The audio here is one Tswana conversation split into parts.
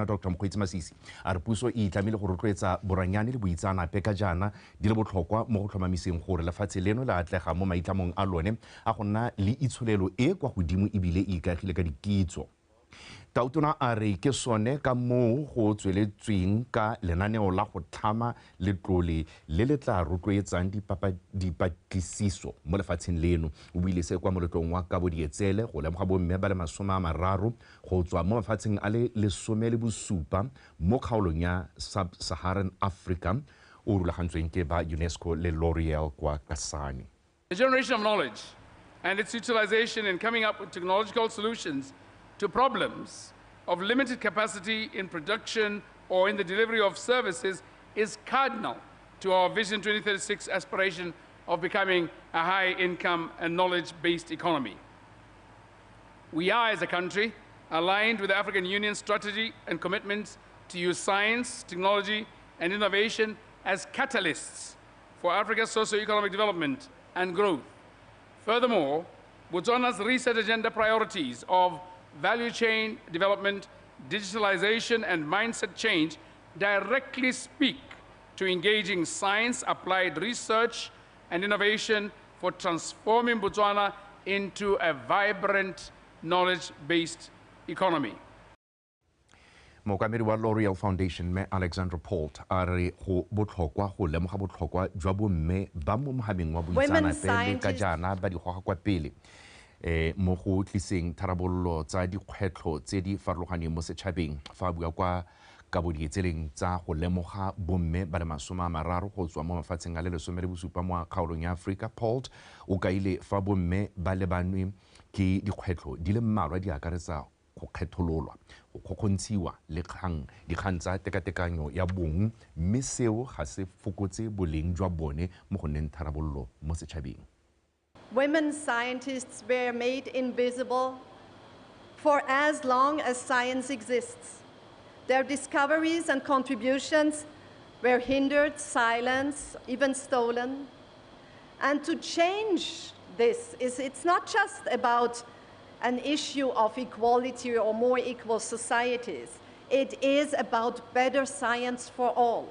Dr Mokgweetsi Masisi a re puso e itlamile go rotloetsa boranyane le boitseanape ka jaana di le botlhokwa mo go tlhomamiseng gore lefatshe leno le atlega mo maitlamong a lone a go nna le itsholelo e kwa godimo ebile e ikaegile ka dikitso. Tautona a re ke sone ka moo go tsweletsweng ka lenaneo la go tlhama letlole le le tla rotloetsang dipatlisiso mo lefatsheng leno. O buile se kwa moletlong wa kabo dietsele go lemoga bomme ba le 30 go tswa mo mafatsheng a le 17 mo kgaolong ya Sub-Saharan Africa o rulagantsweng ke ba UNESCO le L'Oreal kwa Kasane. The generation of knowledge and its utilization in coming up with technological solutions to problems of limited capacity in production or in the delivery of services is cardinal to our Vision 2036 aspiration of becoming a high-income and knowledge-based economy. We are, as a country, aligned with the African Union's strategy and commitments to use science, technology, and innovation as catalysts for Africa's socio-economic development and growth. Furthermore, Botswana's reset agenda priorities of value chain development, digitalization, and mindset change directly speak to engaging science, applied research, and innovation for transforming Botswana into a vibrant, knowledge-based economy. Mookamedi wa L'Oreal Foundation mme Alexandra Polt a re go botlhokwa go lemoga botlhokwa jwa bomme ba mo mohameng wa boitseanape le ka jaana ba di goga kwa pele mo go tliseng tharabololo tsa dikgwetlho tse di farologaneng mo setšhabeng. Fa a bua kwa kabo dietseleng tsa go lemoga bomme ba le 30 go tswa mo mafatsheng a le 17 mo kgaolong ya Afrika, Polt o kaile fa bomme ba lebanwe ke dikgwetlho di le mmalwa di akaretsa go kgethololwa, go kgokgontshiwa le dikgang tsa tekatekanyo ya bong, mme seo ga se fokotse boleng jwa bone mo go nneng tharabololo mo setšhabeng. Women scientists were made invisible for as long as science exists. Their discoveries and contributions were hindered, silenced, even stolen. And to change this, it's not just about an issue of equality or more equal societies. It is about better science for all.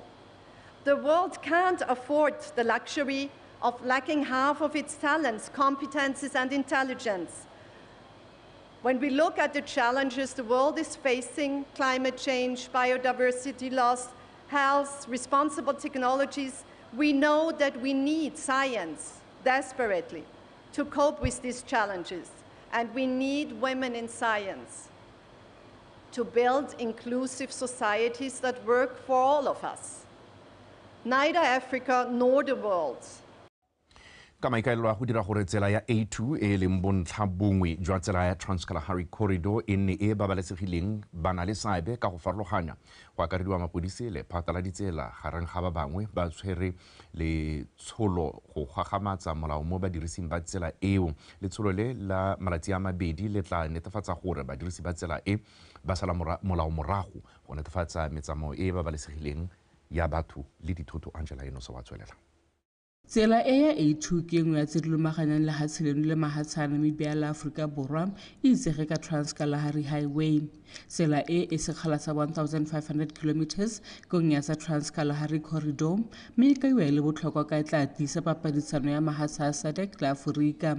The world can't afford the luxury of lacking half of its talents, competencies, and intelligence. When we look at the challenges the world is facing, climate change, biodiversity loss, health, responsible technologies, we know that we need science desperately to cope with these challenges. And we need women in science to build inclusive societies that work for all of us. Neither Africa nor the world. Ka maikaelelo a go dira gore tsela ya A2 e leng bontlha bongwe jwa tsela ya Trans-Kalahari Corridor e nne e babalesegileng, ba na le seabe ka go farologanya go akarediwa mapodisi, lephata la ditsela gareng ga ba bangwe ba tshwere letsholo go gagamatsa molao mo badirising ba tsela eo. Letsholo le la malatsi a mabedi le tla netefatsa gore badirisi ba tsela e ba sala molao morago go netefatsa metsamao e e babalesegileng ya batho le dithoto. Angela Enosa wa tswelela. Tsela e ya A2 ke nngwe ya tse di lomaganyang lehatshe leno le mahatshe a Namibia le Aforika Borwa, e itsege ka Trans-Kalahari Highway. Tsela e e sekgala sa 1500 kilometers ke nngwe ya tsa Trans-Kalahari Corridor, mme e kaiwa e le botlhokwa ka e tla tiisa papadisano ya mahatshe a SADC le Aforika.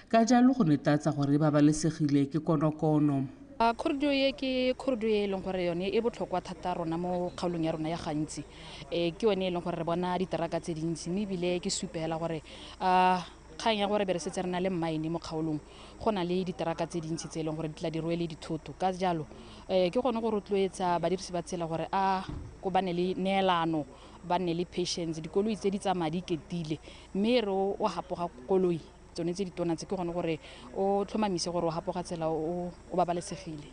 Ka jalo go netefatsa gore e babalesegile ke konokono. Corridor e ke corridor e leng gore yone e botlhokwa thata rona mo kgaolong ya rona ya gantsi. Ke yone e leng gore re bona diteraka tse dintsi, mme ebile ke supela gore kgang ya gore be re setse re na le mine mo kgaolong, go na le diteraka tse dintsi tse e leng gore di tla di rwele dithoto. Ka jalo ke gone go rotloetsa badirisi ba tsela gore a ko ba ne le neelano, ba nne le patience. Dikoloi tse di tsamaya di iketile, mme re o hapoga koloi tsone tse ditona tse, ke gone gore o tlhomamise gore o hapoga tsela o babalesegile.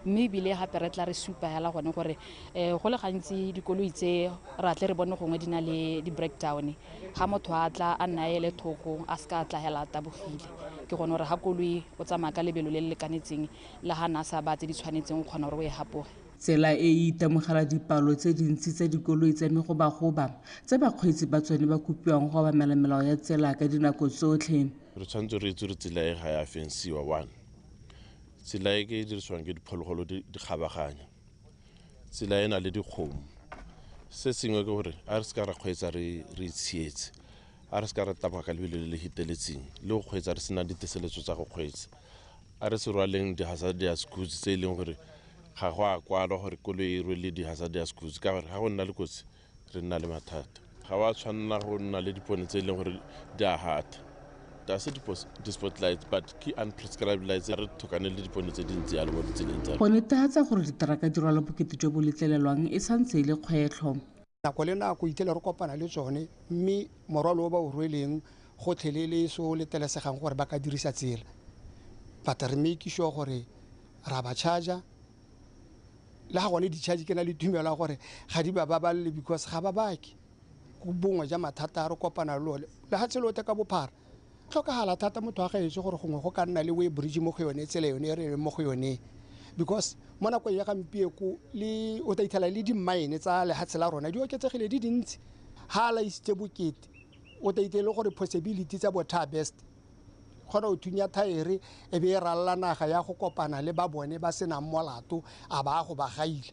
Mme ebile gape re tla re supa hela gone gore go le gantsi dikoloi tse ra tle re bone gongwe di na le di-breakdown, ga motho a tla a nna ele thoko a seka a tla hela a tabogile. Ke gone gore ga koloi o tsamaya ka lebelo le le lekanetseng le ga na sa ba tse di tshwanetseng o kgona gore o e hapoge. Tsela e e itemogela dipalo tse dintsi tsa dikoloi tsa megobagoba tse bakgweetsi ba tsone ba kopiwang go obamela melao ya tsela ka dinako tsotlhe. Re tshwanetse re itse gore tsela e ga ya fensiwa, one. Tsela e ke e dirisiwang ke diphologolo di kgabaganya. Tsela e na le dikgomo. Se sengwe ke gore a re se ka ra kgweetsa re itshietse, a re se ka ra taboga ka lebelo le le feteletseng, le go kgweetsa re sena diteseletso tsa go kgweetsa. A re se rwaleng di-hazardous goods tse e leng gore ga go a kwalwa gore koloi e rwele di-hazardous goods, ka gore ga go nna le kotsi re nna le mathata. Ga wa tshwanela go nna le dipone tse e leng gore di a hata. Ga se di-spotlights but ke unprescribed lights, re tlhokane le dipone tse dintsi yalo mo ditseleng tsa. Go netefatsa gore diteraka di rwala bokete jo bo letlelelwang e santse e le kgwetlho. Nako le nako itlhele re kopana le tsone, mme morwalo o ba o rweleng gotlhelele se o letlelesegang gore ba ka dirisa tsela. But re make sure gore ra ba charger, le ga gone di-charge ke na le tumelo ya gore ga di ba babalele because ga ba bake. Bongwe ja mathata a re kopana le one lefatshe lotlhe ka bophara. Tlhokagala thata motho wa gaetsho gore gongwe go ka nna le way bridge mo go yone tsela yone e re leng mo go yone, because mo nakong ya gampieko le o tla itlhela le di-mine tsa lefatshe la rona di oketsegile di dintsi. Ha a laisitse bokete o tla itlhela gore possibility tsa bo tar best kgona go thunya thaere e be e ralla naga ya go kopana le ba bone ba senang molato a ba go ba gaile.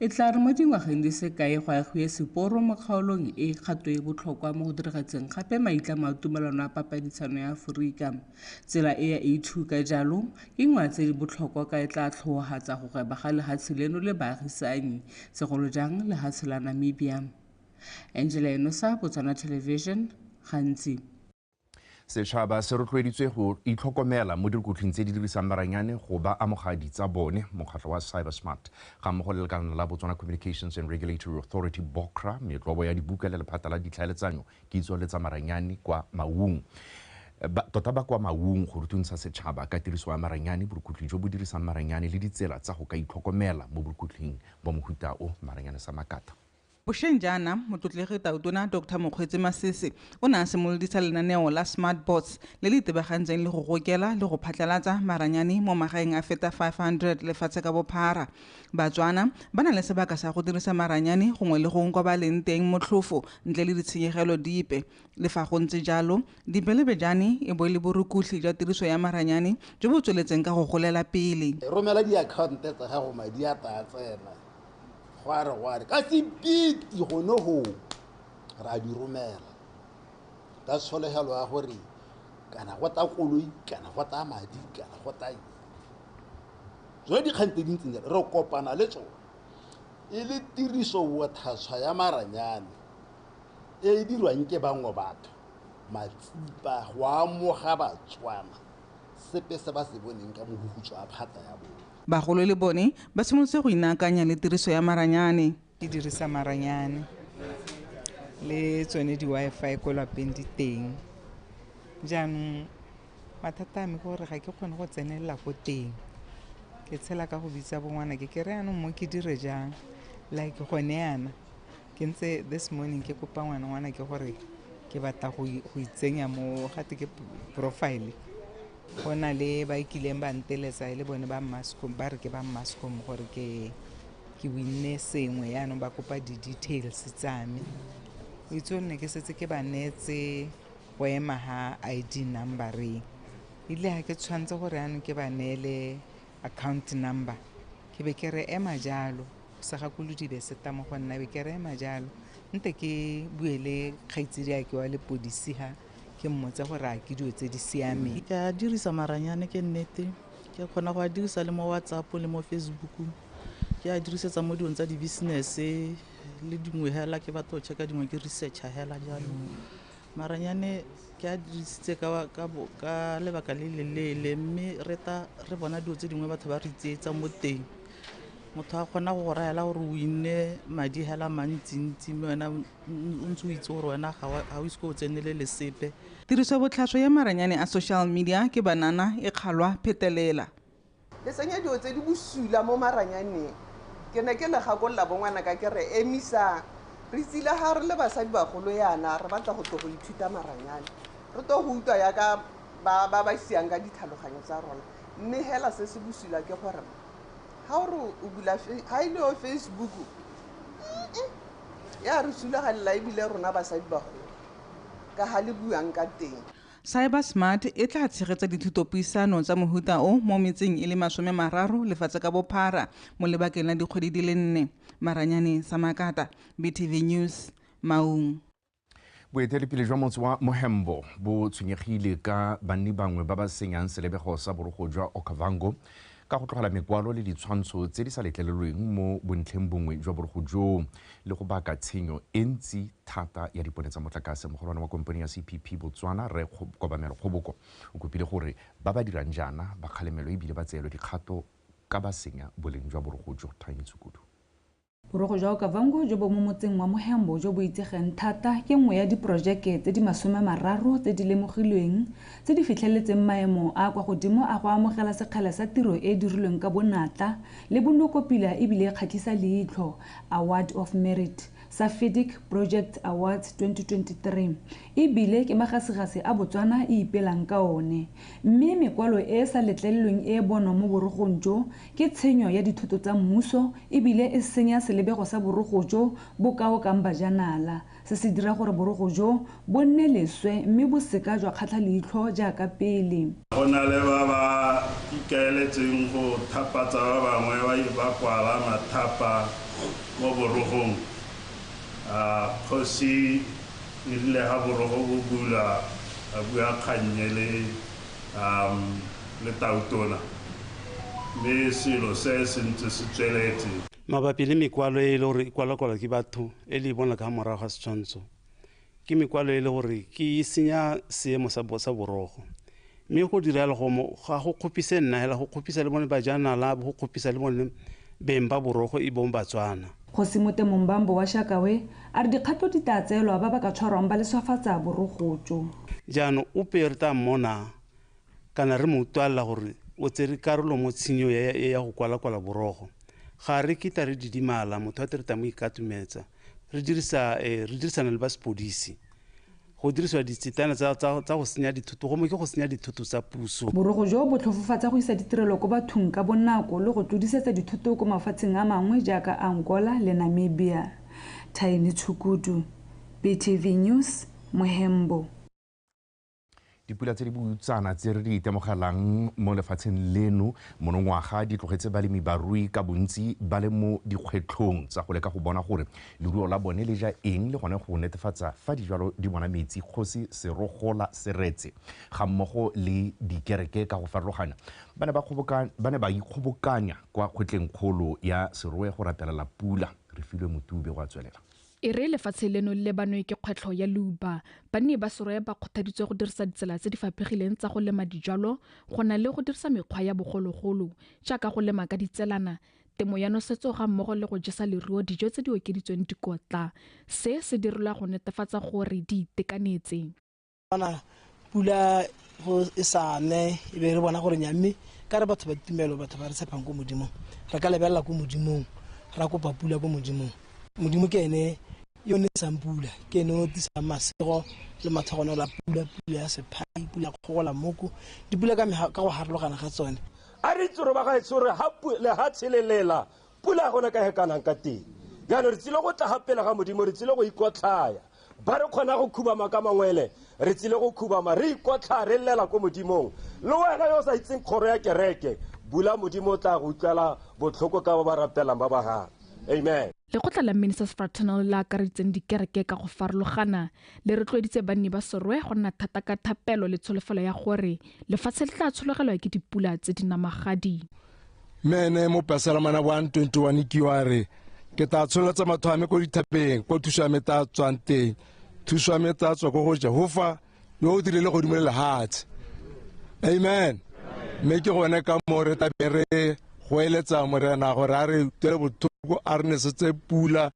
E tla re mo dingwageng di se kae go agiwe seporo mo kgaolong e kgato e botlhokwa mo go diragatseng gape maitlamo a tumelano a papaditsano ya Aforika. Tsela e ya A2 ka jalo ke nngwe ya tse di botlhokwa ka e tla tlhohatsa go gweba ga lehatshe leno le baagisanyi, segolo jang lehatshe la Namibia. Angela Enosa, Botswana Television, Gantsi. Setšhaba se rotloeditswe go itlhokomela mo dirukutlhing tse di dirisang maranyane go ba amogadi tsa bone. Mokgatlho wa Cybersmart ga mmogo le lekalana la Botswana Communications and Regulatory Authority BOCRA, metlobo ya dibuka le lephata la ditlhaeletsanyo kitso le tsa maranyane kwa Maung. Tota ba kwa Maung go rutuntsha setšhaba ka tiriso ya maranyane, borukutlhi jo bo dirisang maranyane le ditsela tsa go ka itlhokomela mo borukutlhing bo mohuta o maranyane sa makata. Bošeng jaana motlotlegi Tautona Dr Mokgweetsi Masisi o ne a simolodisa lenaneo la Smart Bots le le itebagantseng le go gokela le go phatlalatsa maranyane mo magaeng a feta 500 lefatshe ka bophara. Batswana ba na le sebaka sa go dirisa maranyane gongwe le gongwe kwa ba leng teng motlhofo ntle le ditshenyegelo dipe. Le fa go ntse jalo, dibelebejane e bo e le borukutlhi jwa tiriso ya maranyane jo bo tsweletseng ka go golela pele. Romela diakhaonte tsa gago madi a tla tsena. Gware ka sepiti gone go ra di romela ka tshologelo ya gore kana go ta koloi kana go ta madi kana go ta eng. Tsone dikgang tse dintseng jalo re kopana le tsone e le tiriso botlhaswa ya maranyane e e dirwang ke bangwe batho matsipa go amoga Batswana sepe se ba se boneng ka mohuhutso a phata ya bone. Bagolo le bone ba simolotse go inaakanya le tiriso ya maranyane. Ke dirisa maranyane le tsone di-Wi-Fi ko lapeng di teng. Jaanong mathata a me ke gore ga ke kgone go tsenelela ko teng. Ke tshela ka go bitsa bongwana ke kere jaanong mo ke dire jang, like gone yana ke ntse this morning ke kopa ngwana ke gore ke batla go itsenya mo gate ke profile. Go na le ba kileng ba nteletsa e le bone ba Mascom, ba re ke ba Mascom gore ke winne sengwe, yaanong ba kopa di-details tsa me. O itse nne ke setse ke ba neetse go ema ha ID number-eng, ebile ga ke tshwanetse gore yaanong ke ba neele account number, ke be ke re ema jalo sa gakolodi be se ta mo go nna, be ke re ema jalo nte ke bue le kgaitsedi a ke wa lepodisi ha ke mmotse gore a ke dilo tse di siameng. Ke a dirisa maranyane ke nnete, ke kgona go a dirisa le mo WhatsApp le mo Facebook, ke a dirisetsa mo dilong tsa di-business le dingwe hela, ke batla go check-a dingwe ke research-a hela jalo. Maranyane ke a dirisitse ka lebaka le le leele, mme re ta re bona dilo tse dingwe batho ba re tsietsa mo teng. Motho a kgona go go raela gore o inne madi hela mantsintsi, mme wena o ntse o itse gore wena ga o ise ko o tsenelele sepe. Tiriso botlhaswa ya maranyane a social media ke banana e kgalwa phetelela. Le tsenya dilo tse di bosula mo maranyaneng. Ke ne ke le gakolola bongwana ka ke re emisa, re tsile ga re le basadi bagolo yana re batla go tlo go ithuta maranyane, re tlo go utlwa yaka ba ba siang ka ditlhaloganyo tsa rona. Mme hela se se bosula ke gore ga o re o bula ga e le o Facebook ya re sulagalela ebile rona basadi bagolo ka ga le buang ka teng. Cybersmart e tla tshegetsa dithutopuisano tsa mohuta o mo metseng e le 30 lefatshe ka bophara mo lebakeng la dikgwedi di le 4. Maranyane Samakata, BTV News, Maung. Boeteledipele jwa motse wa Mohembo bo tshwenyegile ka banni bangwe ba ba senyang selebego sa borogo jwa Okavango ka go tlogela mekwalo le ditshwantsho tse di sa letlelelweng mo bontlheng bongwe jwa borogo joo le go baka tshenyo e ntsi thata ya dipone tsa motlakase. Mogolwane wa kompone ya CPP Botswana, Rre Kobamelo Kgoboko, o kopile gore ba ba dirang jaana ba kgalemelwe ebile ba tseelwe dikgato ka ba senya boleng jwa borogo jo. Tiny Tshukudu. Borogo jwa Okavango jo bo mo motseng wa Mohembo jo bo itsegeng thata ke nngwe ya diporojeke tse di 30 tse di lemogilweng tse di fitlheletseng maemo a kwa godimo a go amogela sekgele sa tiro e e dirilweng ka bonatla le bonokopila ebile e kgatlhisa leitlho, Award of Merit sa FIDIC Project Awards 2023, ebile ke magasigasi a Botswana e ipelang ka one. Mme mekwalo e e sa letlelelweng e e bonwang mo borogong jo ke tshenyo ya dithoto tsa mmuso ebile e senya selebego sa borogo jo bo ka okang bajanala. Se se dira gore borogo jo bo nne leswe mme bo seka jwa kgatlha leitlho jaaka pele. Go na le ba ba ikaeletseng go thapatsa ba bangwe ba kwala mathapa mo borogong. Kgosi e rile ga borogo bo bula a bua kgannye le tautona, mme selo se se ntse se tsweletse. Mabapi le mekwalo e le gore e kwalakwalwa ke batho e le e bona ka morago ga setshwantsho, ke mekwalo e le gore ke e senya seemo sa borogo. Mme go dira jalo ga go kgopise nna hela, go kgopisa le bone bajanala, go kgopisa le bone beng ba borogo e bong Batswana. Kgosi Motemo Mbambo wa Shakawe a re dikgato di tla tseelwa ba ba ka tshwarwang ba leswafatsa borogo jo. Jaanong ope re tla mmona kana re mo utlwalela gore o tsere karolo mo tshenyo ya go kwalakwala borogo, ga re kitla re didimala, motho a tle re tla mo ikatumetsa. Re dirisana le ba sepodisi go dirisiwa ditsetana tsa go senya dithoto, gongwe ke go senya dithoto tsa puso. Borogo jo bo tlhofofatsa go isa ditirelo ko bathong ka bonako le go tlodisetsa dithoto ko mafatsheng a mangwe jaaka Angola le Namibia. Tiny Tshukudu, BTV News, Mohembo. Dipula tse di boutsana tse re di itemogelang mo lefatsheng leno monongwaga di tlogetse balemi barui ka bontsi ba le mo dikgwetlhong tsa go leka go bona gore leruo la bone le ja eng le gone go netefatsa fa dijalo di bona metsi. Kgosi Serogola Seretse ga mmogo le dikereke ka go farologana ba ne ba ikgobokanya kwa kgotleng kgolo ya Serowe go rapelela pula. Re filwe Motube go a tswelela. E re lefatshe leno le lebanwe ke kgwetlho ya leuba, banni ba Serowe ba kgothaditswe go dirisa ditsela tse di faphegileng tsa go lema dijalo go na le go dirisa mekgwa ya bogologolo jaaka go lema ka ditselana, temo ya nosetso ga mmogo le go jesa leruo dijo tse di okeditsweng dikotla. Se se direlwa go netefatsa gore di itekanetse. Bona pula go e sa ne e be re bona gore nyamme ka re batho ba tumelo, batho ba re tshepang ko Modimong, re ka lebelela ko Modimong, ra kopa pula ko Modimong. Modimo ke ene yo nesang pula, ke ene o tisang masego le matlhogonolo a pula, pula ya sephai, pula ya kgogola moko, dipula ka go harologana ga tsone. A re itse gore ba gaetsho re lehatshe le lela, pula gona ka hekanang ka teng. Jaanong re tsile go tla ga pele ga Modimo, re tsile go ikotlhaya. Ba re kgona go khubama ka mangwele, re tsile go khubama, re ikotlhaya, re llela ko Modimong. Le wena yo o sa itseng kgoro ya kereke, bula Modimo o tla go utlwela botlhoko ka ba ba rapelang ba ba gagwe. Amen. Lekgotla la Ministers Fraternal le akaretseng dikereke ka go farologana le rotloeditse banni ba Serowe go nna thata ka thapelo le tsholofelo ya gore lefatshe le tla tshologelwa ke dipula tse di namagadi. Mme ene mo Pesalemana 121 ke wa re ke tla tsholetsa matho a me ko dithapeng, ko thuso ya me tla tswang teng. Thuso ya me tla tswa ko go Jehova yo o dirile legodimo le lehatshe. Amen. Mme ke gone ka moo re tla be re go eletsa Morena gore a re utlwele botlhoko, a re nesetse pula,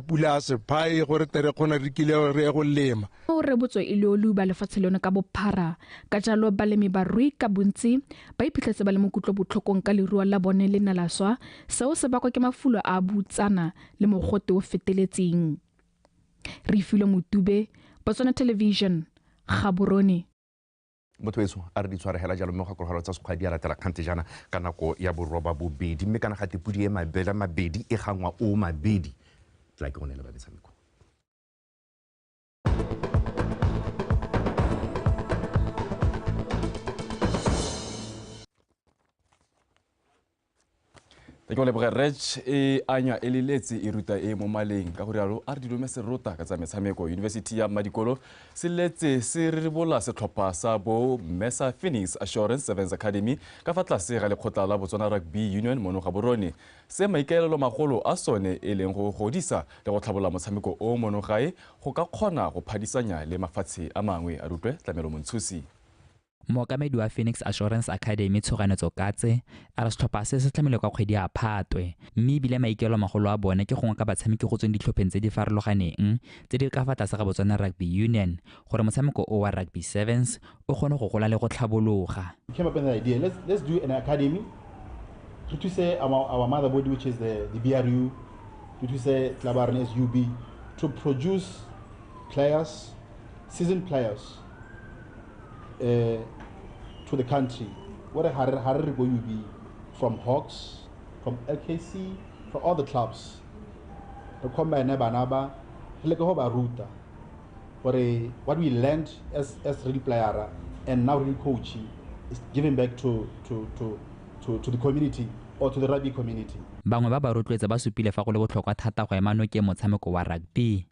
pula ya sephai gore tle re kgone re kile re ye go lema. O rebotswe e le o leuba lefatshe leno ka bophara, ka jalo balemi barui ka bontsi ba iphitlhetse ba le mo kutlobotlhokong ka leruo la bone le ne la swa. Seo se bakwa ke mafulo a boutsana le mogote o feteletseng. Re filwe Motube, Botswana Television, Gaborone. Motho etso a re di tshwaregela jalo mme gakologelwa tsa sekgwa di a latela kgante jaana ka nako ya 8:30, mme kana gate pudi e mabele mabedi e gangwa o mabedi. Tla ke go neela ba metshameko. Ke go leboge Reg e anywa e leletse e ruta e mo maleng ka go rialo a re dilome serota ka tsa metshameko. University ya Madikolo se letse se reribola setlhopha sa bo Mesa Phoenix Assurance Sevens Academy ka fa tlase ga lekgotla la Botswana Rugby Union mono Gaborone. Se maikaelelo magolo a sone e leng go godisa le go tlhabola motshameko o mono gae go ka kgona go phadisanya le mafatshe a mangwe. A rutwe Tlamelo Montshusi. Mookamedi wa Phoenix Assurance Academy Tshoganetso Katse a re setlhopha se se tlhamilwe ka kgwedi ya Phatwe, mme ebile maikaelelo magolo a bone ke go ngoka batshameki go tsweng ditlhopheng tse di farologaneng tse di ka fa tlase ga Botswana Rugby Union gore motshameko o wa Rugby Sevens o kgone go gola le go tlhabologa. We came up with an idea. Let's do an academy. Re thuse our mother body, which is the BRU, re thuse Tlabarne SUB, to produce players, seasoned players, to the country. What a Harare go UB, from Hawks, from LKC, from all the clubs. Re combine bana re leke ho ba ruta gore what we learned as real player and now real coach is giving back to the community or to the rugby community. Bangwe ba ba rotloetsa ba supile fa go le botlhokwa thata go ema nokeng motshameko wa rugby.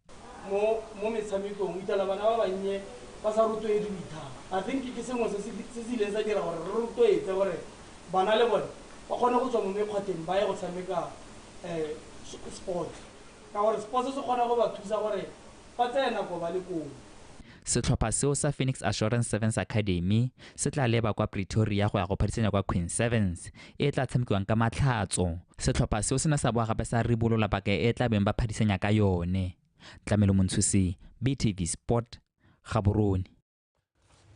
Mo metshamekong o itala bana ba bannye ba sa rotloediwe thata. I think ke sengwe se se ileng sa dira gore re rotloetse gore bana le bone ba kgone go tswa mo mekgwatheng ba ye go tshameka sport, ka gore sport se kgona go ba thusa gore ba tseye nako ba le koo. Setlhopha seo sa Phoenix Assurance Sevens Academy se tla leba kwa Pretoria go ya go phadisanya kwa Queen Sevens e tla tshamekiwang ka Matlhatso. Setlhopha seo se ne sa boa gape sa ribolola paka e tla beng ba phadisanya ka yone. Tlamelo Montshusi, BTV Sport, Gaborone.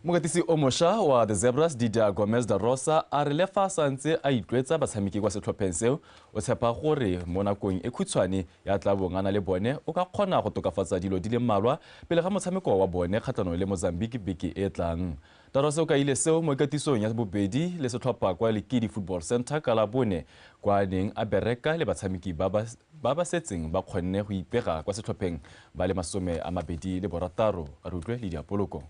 Mokatisi o mošwa wa The Zebras Didier Gomez da Rosa a re le fa a santse a itlwetsa batshameki kwa setlhopheng seo, o tshepa gore mo nakong e khutshwane ya tla bong a na le bone o ka kgona go tokafatsa dilo di le mmalwa pele ga motshameko wa bone kgatlhanong le Mozambique beke e tlang. Da Rosa o kaile seo mo ikatisong ya bobedi le setlhopha kwa Lekidi Football Center ka Labone, kwa neng a bereka le batshameki ba ba setseng ba kgonne go ipega kwa setlhopheng ba le 26. A re utlwe le diapoloko.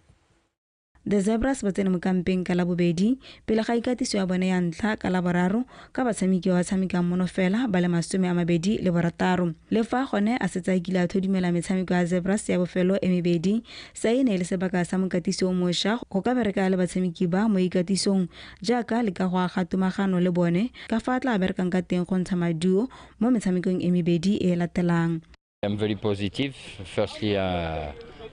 The Zebras ba tsene mo kampeng ka Labobedi pele ga ikatiso ya bone ya ntlha ka Laboraro ka batshameki ba tshamekang mono fela ba le 26. Le fa gone a setse a kile a thodumela metshameko ya Zebras ya bofelo e mebedi, se e ne e le sebaka sa mokatisi o mošwa go ka bereka le batshameki ba mo ikatisong jaaka le ka go aga tomagano le bone ka fa a tla berekang ka teng go ntsha maduo mo metshamekong e mebedi e latelang. I'm very positive. Firstly,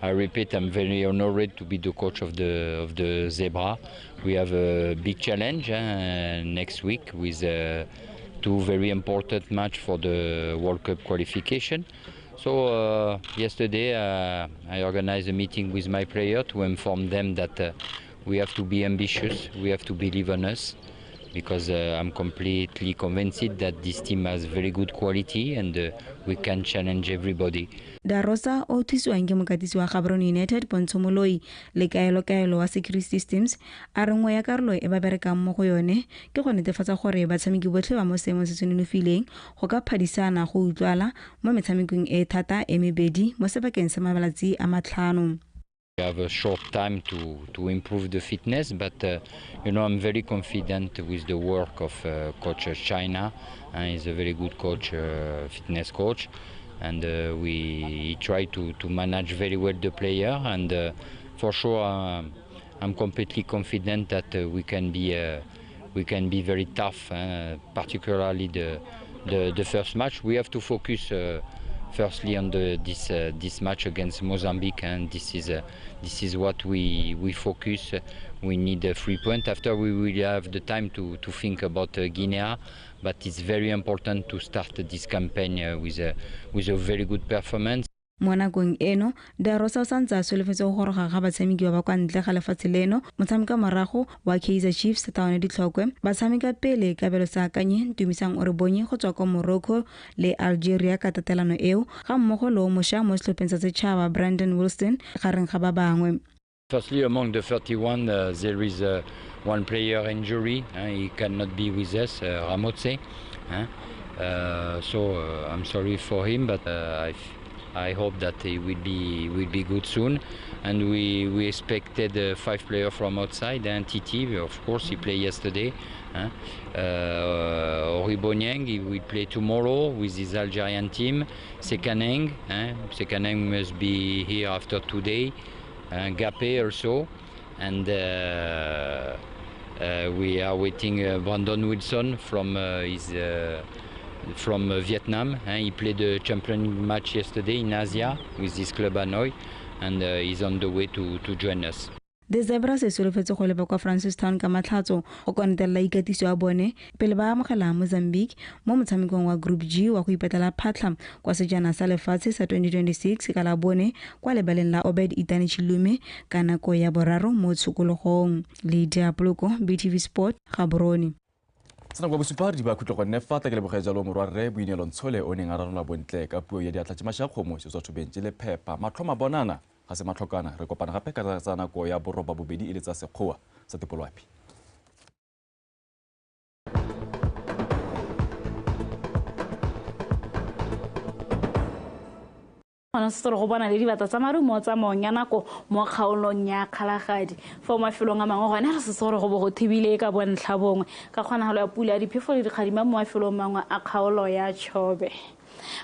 I repeat, I'm very honored to be the coach of the Zebra. We have a big challenge next week with two very important matches for the World Cup qualification. So yesterday I organized a meeting with my player to inform them that we have to be ambitious, we have to believe on us, because I'm completely convinced that this team has very good quality and we can challenge everybody. Da Rosa o thusiwang ke mokatisi wa Gaborone United Pontsho Moloi le kaelo wa Security Systems a re nngwe ya karolo e ba berekang mo go yone ke go netefatsa gore batshameki botlhe ba mo seemong se se nonofileng go ka phadisana go utlwala mo metshamekong e thata e mebedi mo sebakeng sa malatsi a 5. We have a short time to improve the fitness, but you know, I'm very confident with the work of Coach China. He's a very good coach, fitness coach, and we try to manage very well the player. And for sure, I'm completely confident that we can be very tough, particularly the first match. We have to focus. Firstly, on this match against Mozambique, and this is what we focus. We need a 3 point. After, we will have the time to think about Guinea, but it's very important to start this campaign with a very good performance. Mo nakong eno, Da Rosa o santse a solofetse go goroga ga batshameki ba ba kwa ntle ga lefatshe leno, motshameka morago wa Kaizer Chiefs Taone Ditlhokwe, batshameka pele Kabelo Seakanye, Tumisang Orebonye go tswa kwa Morocco le Algeria ka tatelano eo, ga mmogo le o mošwa mo setlhopheng sa setšhaba Brandon Wilson gareng ga ba bangwe. Firstly, among the 31, there is one player injury. He cannot be with us, Ramotse. So I'm sorry for him, but I I hope that he will be good soon. And we expected 5 players from outside. And Titi, of course, he played yesterday. Ori Bonyeng, he will play tomorrow with his Algerian team. Sekaneng, Sekaneng must be here after today. Gape also. And we are waiting Brandon Wilson from his from Vietnam. He played the champion match yesterday in Asia with his club Hanoi, and he's on the way to join us. The Zebras e solofetse go leba kwa Francistown ka matlhatso go konetelela ikatiso ya bone pele ba amogela Mozambique mo motshamekong wa Group G wa go ipetlela phatlha kwa sejana sa lefatshe sa 2026 ka la bone kwa lebaleng la Obed Itani Chilume ka nako ya boraro mo tshokologong. Lydia Poloko, BTV Sport, Gaborone. Tsena kwa bosupa di ba khutlo gonne fa tla ke leboge jalo morwarre Boineelo Ntshole o neng a ranola bontle ka puo ya diatla tse mashakgomo se tswa thobeng le phepa matlho mabonana ga se matlhokana re kopana gape ka tsa nako ya 8:30 e le tsa sekgowa sa Tepoloapi. Gona se go bona le dibata tsa marumo tsa mong ya nako mo kgaolong ya Kgalagadi fa mafelong a mangwe gone re se gore go bo go thibile ka bontlha bongwe ka kgonagalo ya pula ya diphefo le dikgadima mo mafelong mangwe a kgaolo ya Chobe.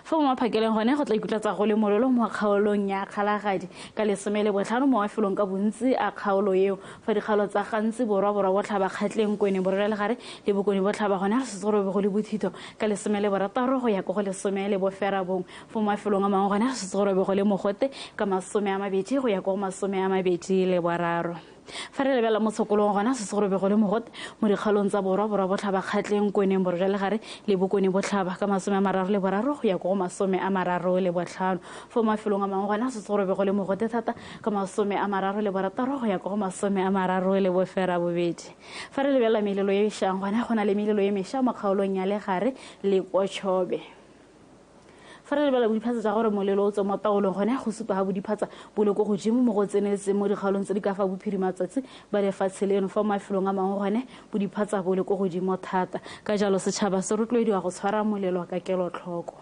Fa mo maphakeleng gone go tla ikutla go le mololo mo kgaolong ya Kgalagadi ka 15 mo mafelong ka bontsi a kgaolo eo fa dikgaolo tsa gantsi borwa borwa botlhaba Kgatleng Kwene Borwa Legare le Bokone Botlhaba gone re se gore go le bothito ka 16 go ya go 19 fa mo mafelong a mangwe gone re se gore go le mogote ka 20 go ya go 23. Fa re lebela mo tshokolong gona se se gore go le mogote mo dikgaolong tsa borwa borwa botlhaba Kgatleng Kweneng Borwa Legare le Bokone Botlhaba ka 33 go ya go 35 fo mafelong a mangwe gona se se gore go le mogote thata ka 36 go ya go 38. Fa re lebela melelo e ešang gona go na le melelo e mešwa mo kgaolong ya Legare le Kochobe. Fa re lebela bodiphatsa tsa gore molelo o tswe mo taolong gone go supa ga bodiphatsa bo le ko godimo mo go tseneletseng mo dikgaolong tse di ka fa bophirimatsatsi ba lefatshe leno fa mafelong a mangwe gone bodiphatsa bo le ko godimo thata ka jalo setšhaba se rotloediwa go tshwara molelo ka kelotlhoko.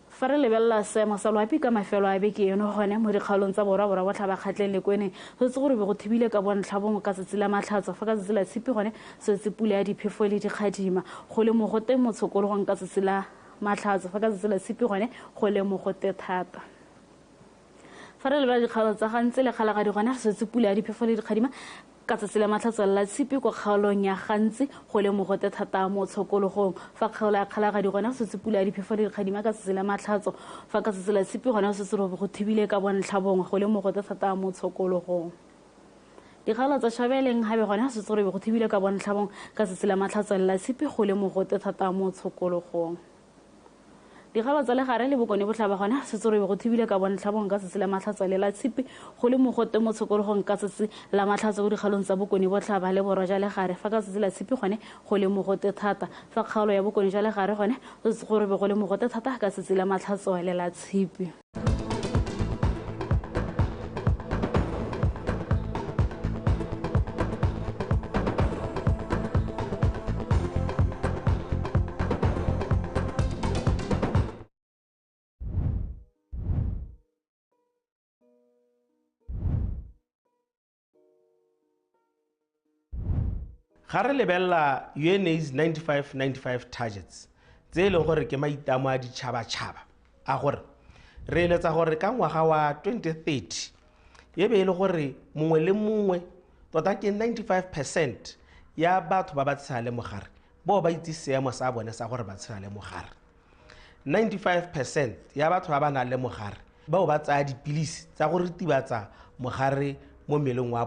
Fa re lebelela seemo sa loapi ka mafelo a beke eno gone mo dikgaolong tsa borwa borwa botlhaba Kgatleng le Kweneng se tse gore be go thibile ka bontlha bongwe ka tsatsi la matlhatso fa ka tsatsi la tshipi gone setse pula ya diphefo le dikgadima go le mogote mo tshokologong ka tsatsi la matlhatso fa ka tsatsi la tshipi gone go le mogote thata. Fa re lebela dikgaolo tsa gantsi le Kgalagadi gone re setse pula ya diphefo le dikgadima ka tsatsi la matlhatso la tshipi ko kgaolong ya gantsi go le mogote thata mo tshokologong fa kgaolo ya Kgalagadi gone re setse pula ya diphefo le dikgadima ka tsatsi la matlhatso fa ka tsatsi la tshipi gone re setse go thibile ka bontlha bongwe go le mogote thata mo tshokologong. Dikgaolo tsa Shabeleng gabe gone re setse go thibile ka bontlha bongwe ka tsatsi la matlhatso la tshipi go le mogote thata mo tshokologong. Dikgaolo tsa Legare le Bokone Botlhaba gone se tsore go thibile ka bontlha bongwe ka tsatsi la matlhatso le la tshipi go le mogote mo tshokologong ka tsatsi la matlhatso go dikgaolong tsa Bokone Botlhaba le Borwa jwa Legare fa ka tsatsi la tshipi gone go le mogote thata fa kgaolo ya Bokone jwa Legare gone se gore go le mogote thata ka tsatsi la matlhatso le la tshipi. Ga re lebella UNAIDS 95-95 targets tse e leng gore ke maitamo a ditšhabatšhaba a gore re eletsa gore ka ngwaga wa 2030 e be e le gore mongwe le mongwe tota ke 95% ya batho ba ba tshela le mogare bao ba itse seemo sa bone sa gore ba tshela le mogare. 95% ya batho ba ba nang le mogare bao ba tsaya dipilisi tsa go ritibatsa mogare mo mmeleng wa